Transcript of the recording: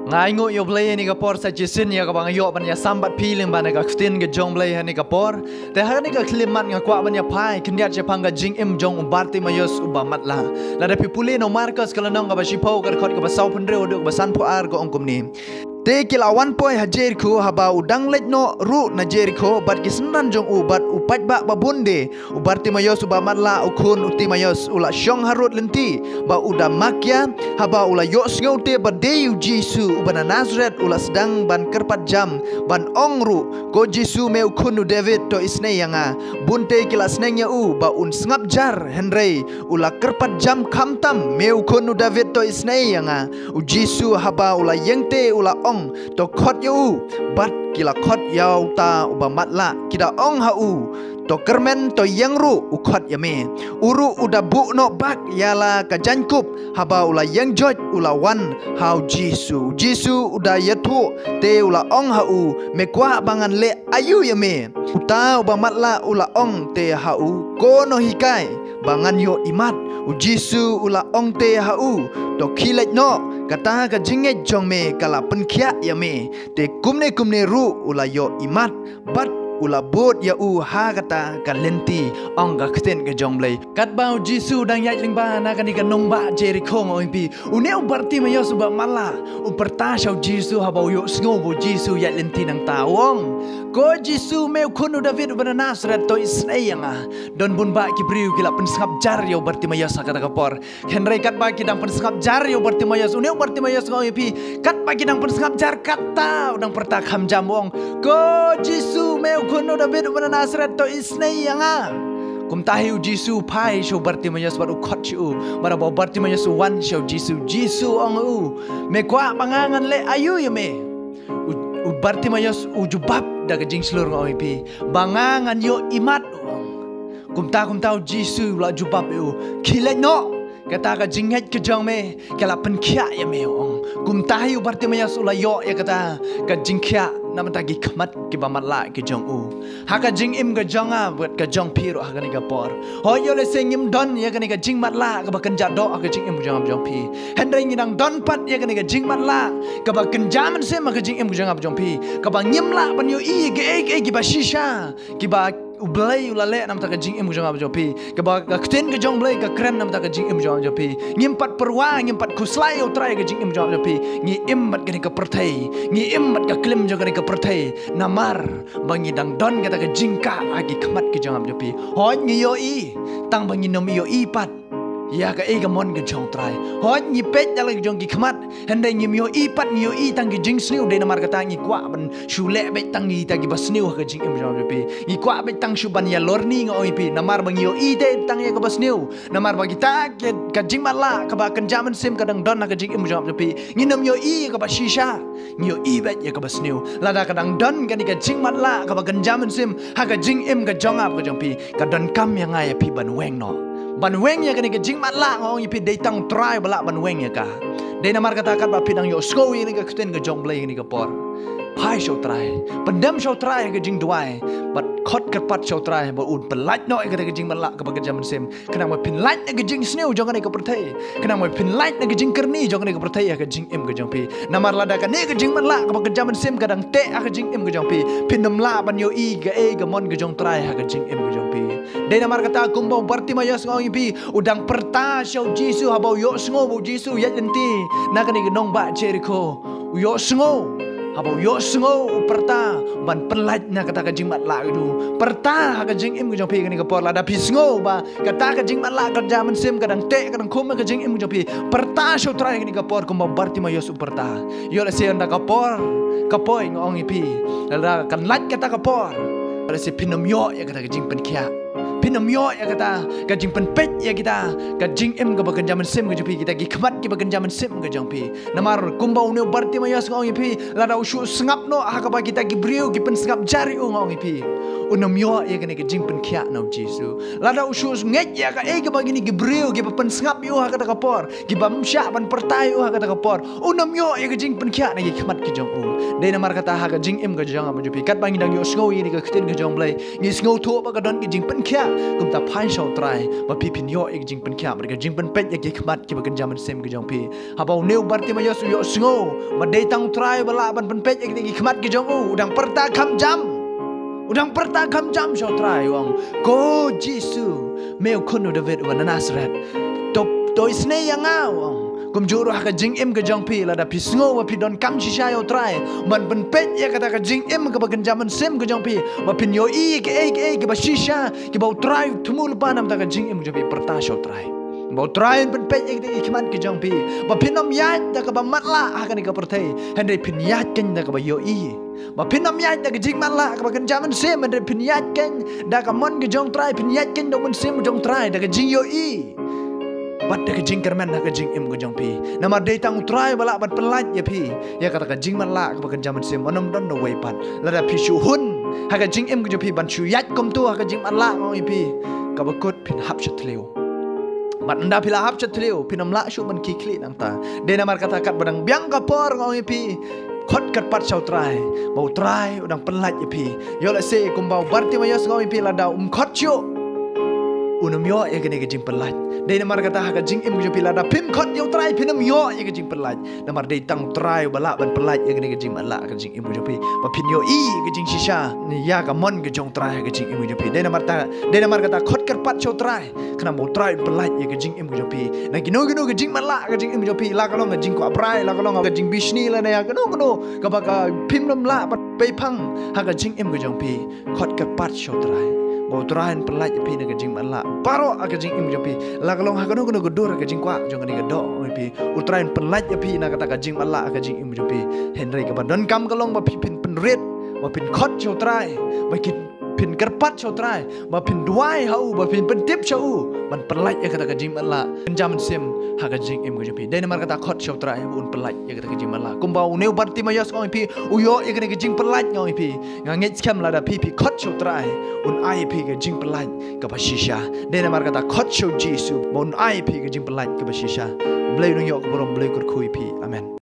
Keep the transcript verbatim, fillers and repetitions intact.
Nga ainguh ïa U Blei ha kane ka por sa shisien ïa kaba nga ïoh ban ïasam bad phi lyngba kane ka ktien ka jong U Blei ha kane ka por. Te ha kane ka khyllipmat nga kwah ban ïa phai khyndiat shaphang ka jingim jong u Bartimaeus uba matlah. Lada phi pule na u Markos ka lynnong kaba shiphew ka dkhot kaba sawphew hynriew haduh kaba sanphew ar ka ong kumne. Te ki la wan poi ha Jerikho, haba u dang leit noh ruh na Jerikho bad ki synran jong u bad u paidbah babun de, u Bartimaeus uba matlah u khun u Timaeus u la shong harud lynti, ba u da makia, haba u la ïohsngew te ba dei u Jisu uba na Nasareth, u la sdang ban kyrpad jam, ban ong ruh, Ko Jisu, me u khun u David, to isynei ïa nga. Bun te ki la sneng ïa u ba un sngap jar, hynrei u la kyrpad jam khamtam, Me u khun u David, to isynei ïa nga. U Jisu haba u la ïeng te u la ong, To khot ïa u. Bad ki la khot ïa uta uba matlah, ki da ong ha u, To kyrmen, to ïeng ruh, u khot ïa me. U ruh u da buh noh bak ïa la ka jaiñkup, haba u la ïeng joit u la wan ha u Jisu. U Jisu u da ïathuh te u la ong ha u, Me kwah ba ngan leh aïu ïa me? Uta uba matlah u la ong te ha u, Ko nonghikai, ba ngan ïoh imat. U Jisu u la ong te ha u, To khie leit noh, kata ka jingngeit jong me ka la pynkhiah ïa me. Te kumne kumne ruh u la ïoh imat bad u la bud ïa u ha kata ka lynti. Ong ka ktien ka jong U Blei. Katba u Jisu u dang ïaid lyngba na kane ka nongbah Jerikho, nga ong ïa phi, une u Bartimaeus uba matlah u pyrta sha u Jisu haba u ïohsngew ba u Jisu u ïaid lynti nangta, u ong, Ko Jisu, me u khun u David uba na Nasareth, to isynei ïa nga. Don bun bah ki briew ki la pynsngap jar ïa u Bartimaeus ha kata ka por. Hynrei katba ki dang pynsngap jar ïa u Bartimaeus, une u Bartimaeus, nga ong ïa phi, katba ki dang pynsngap jar, kata u dang pyrta kham jam, u ong, Ko Jisu, me u khun u David uba na Nasareth, to isynei ïa nga. Kumta hi u Jisu u phai sha u Bartimaeus bad u khot sha u. Bad haba u Bartimaeus u wan sha u Jisu, u Jisu u ong ha u, Me kwah ba nga ngan leh aïu ïa me? U, u Bartimaeus u jubab da ka jingshlur, nga ong ïa phi, Ba nga ngan ïoh imat, u ong. Kumta kumta u Jisu u la jubab ïa u, Khie leit noh, kata ka jingngeit ka jong me ka la pynkhiah ïa me, u ong. Kumta hi u Bartimaeus u la ïoh ïa kata ka jingkhiah na bynta ki khmat kiba matlah ki jong u. Ha ka jingim ka jong nga bad ka jong phi ruh ha kane ka por, hooid, ïoh lehse ngim don ïa kane ka jingmatlah kaba kynja doh ha ka jingim ka jong nga bad jong phi, hynrei ngi dang don pat ïa kane ka jingmatlah kaba kynja mynsiem ha ka jingim ka jong nga bad jong phi, kaba ngim lah ban ïohi ïa kiei kiei kiba shisha kiba U Blei u la leh na bynta ka jingim ka jong nga bad jong phi, kaba ka ktien ka jong U Blei ka kren na bynta ka jingim ka jong nga bad jong phi. Ngim pat pyrwa, ngim pat khuslai ïa U Trai ha ka jingim ka jong nga bad jong phi. Ngi im bad kane ka pyrthei, ngi im bad ka klim jong kane ka pyrthei. Namar ba ngi dang don kata ka jingkah ha ki khmat ki jong nga bad jong phi. Hooid, ngi ïohi, tang ba ngin ym ïohi pat ïa kaei ka mon ka jong U Trai. Hooid, ngi peit da la ki jong ki khmat, hynrei ngim ïohi pat, ngi ïohi tang ki jingsniew. Dei namar kata ngi kwah ban shu leh beit tang kita kiba sniew ha ka jingim ka jong nga bad jong phi. Ngi kwah beit tang shu ban ïalorni, nga ong ïa phi, namar ba ngi ïohi te tang ïa kaba sniew. Namar ba kita ka, ka jingmatlah kaba kynja mynsiem ka dang don ha ka jingim ka jong nga bad jong phi, ngin ym ïohi ïa kaba shisha, ngi ïohi beit ïa kaba sniew. Lada ka dang don kane ka jingmatlah kaba kynja mynsiem ha ka jingim ka jong nga bad ka jong phi, ka donkam ïa nga ïa phi ban weng noh. Ban weng ïa kane ka jingmatlah, nga ong ïa phi, dei tang U Trai ba lah ban weng ïa ka. Dei namar kata katba phi dang ïohsngew ïa kane ka ktien ka jong U Blei ha kane ka por, phai sha U Trai, pyndem sha U Trai ha ka jingduwai, bad khot kyrpad sha U Trai ba un pyllait noh ïa kata ka jingmatlah kaba kynja mynsiem, khnang ba phin lait na ka jingsniew jong kane ka pyrthei, khnang ba phin lait na ka jingkyrni jong kane ka pyrthei ha ka jingim ka jong phi. Namar lada kane ka jingmatlah kaba kynja mynsiem ka dang teh ha ka jingim ka jong phi, phin ym lah ban ïohi kaei ka mon ka jong U Trai ha ka jingim ka jong phi. Dei namar kata kumba u Bartimaeus, nga ong ïa phi, u dang pyrta sha u Jisu haba u ïohsngew ba u Jisu u ïaid lynti na kane ka nongbah Jerikho. U ïohsngew, haba u ïohsngew u pyrta ban pyllait na kata ka jingmatlah ka jong u. Pyrta ha ka jingim ka jong phi ha kane ka por, lada phi sngew ba kata ka jingmatlah kynja mynsiem ka dang teh, ka dang khum ha ka jingim ka jong phi, pyrta sha U Trai ha kane ka por kumba u Bartimaeus u pyrta. Ïoh lehse ynda ka por ka poi, nga ong ïa phi, lada kan lait kata ka por, lehse phin ym ïoh ïa kata ka jingpynkhiah. Phin ym ïoh ïa kata ka jingpynpeit ïa kita ka jingim kaba kynja mynsiem ka jong phi, kita ki khmat kiba kynja mynsiem ka jong phi. Namar kumba une u Bartimaeus, nga ong ïa phi, lada u shu sngap noh ha kaba kita ki briew ki pynsngap jar ïa u, nga ong ïa phi, un ym ïoh ïa kane ka jingpynkhiah na u Jisu. Lada u shu ngeit ïa kaei kaba kine ki briew kiba pynsngap ïa u ha kata ka por, kiba ym shah ban pyrta ïa u ha kata ka por, un ym ïoh ïa ka jingpynkhiah na ki khmat ki jong u. Dei namar kata ha ka jingim ka jong nga bad jong phi, katba ngi dang ïohsngew ïa kane ka ktien ka jong U Blei, ngi sngewthuh ba ka don ka jingpynkhiah Kumta phai sha U Trai, ba phi phin ïoh ïa ka jingpynkhiah bad ka jingpynpeit ïa ki khmat kiba kynja mynsiem ka jong phi. Haba une u Bartimaios u ïohsngew ba dei tang U Trai uba lah ban pynpeit ïa ki khmat ki jong u, u dang pyrta kham jam. U dang pyrta kham jam sha U Trai, u ong, "Ko Jisu, me u khun u David uba na Nasareth, to, to isynei ïa nga," u ong. Kumjuh ruh ha ka jingim ka jong phi, lada phi sngew ba phi donkam shisha ïa U Trai ban pynpeit ïa kata ka jingim kaba kynja mynsiem ka jong phi, ba phin ïohi ïa kiei kiei kiba shisha kiba U Trai u thmu lypa na ka bynta ka jingim ka jong phi, pyrta sha U Trai. Ba U Trai un pynpeit ïa kata ki khmat ki jong phi, ba phin ym ïaid da kaba matlah ha kane ka pyrthei, hynrei phin ïaid kein da kaba ïohi. Ba phin ym ïaid da ka jingmatlah kaba kynja mynsiem, hynrei phin ïaid kein da ka mon ka jong U Trai, phin ïaid kein da U Mynsiem ka jong U Trai, da ka jingïohi bad da ka jingkyrmen ha ka jingim ka jong phi. Namar dei tang U Trai uba lah ban pynlait ïa phi ïa kata ka jingmatlah kaba kynja mynsiem, ym don da uwei pat. Lada phi shu hun ha ka jingim ka jong phi ban shu ïaid kumto ha ka jingmatlah, nga ong ïa phi, kaba kut phin hap sha thliew. Bad ynda phi la hap sha thliew, phin ym lah shuh ban khie khlieh nangta. Dei namar kata, katba dang biang ka por, nga ong ïa phi, khot kyrpad sha U Trai, ba U Trai u dang pynlait ïa phi. Ïoh lehse kumba u Bartimaios, nga ong ïa phi, lada um khot shuh, un ym ïoh ïa kane ka jingpynlait. Dei namar kata, ha ka jingim ka jong phi, lada phim khot ïa U Trai, phin ym ïoh ïa ka jingpynlait. Namar dei tang U Trai uba lah ban pynlait ïa kane ka jingmatlah ha ka jingim ka jong phi, ba phin ïohi ïa ka jingshisha ïa ka mon ka jong U Trai ha ka jingim ka jong phi. Dei namar ta, dei namar kata, khot kyrpad sha U Trai, khnang ba U Trai un pynlait ïa ka jingim ka jong phi na kino kino ka jingmatlah ha ka jingim ka jong phi, la ka long ka jingkwah brai, la ka long ka jingbishni, lane ïa kano kano kaba ka phim nym lah ban pei phang ha ka jingim ka jong phi. Khot kyrpad sha U Trai, ba U Trai un pynlait ïa phi na ka jingmatlah baroh ha ka jingim ka jong phi, la ka long ha kano kano ka dur, ha ka jingkwah jong kane ka doh, ong ïa phi, U Trai un pynlait ïa phi na kata ka jingmatlah ha ka jingim ka jong phi. Hynrei kaba donkam ka long ba phi phin pynrit, ba phin khot sha U Trai, ba phin, phin kyrpad sha U Trai, ba phin duwai ha u, ba phin pyntip sha u ban pynlait ïa kata ka jingmatlah kynja mynsiem ha ka jingim ka jong phi. Dei namar kata, khot sha U Trai ba un pynlait ïa kata ka jingmatlah. Kumba une u Bartimaios, nga ong ïa phi, u ïoh ïa kane ka jingpynlait, nga ong ïa phi, nga ngeit skhem lada phi, phi khot sha U Trai, un ai ïa phi ka jingpynlait kaba shisha. Dei namar kata, khot sha U Jisu ba un ai ïa phi ka jingpynlait kaba shisha. Blei u nongïoh ka burom, Blei u kyrkhu ïa phi. Amen.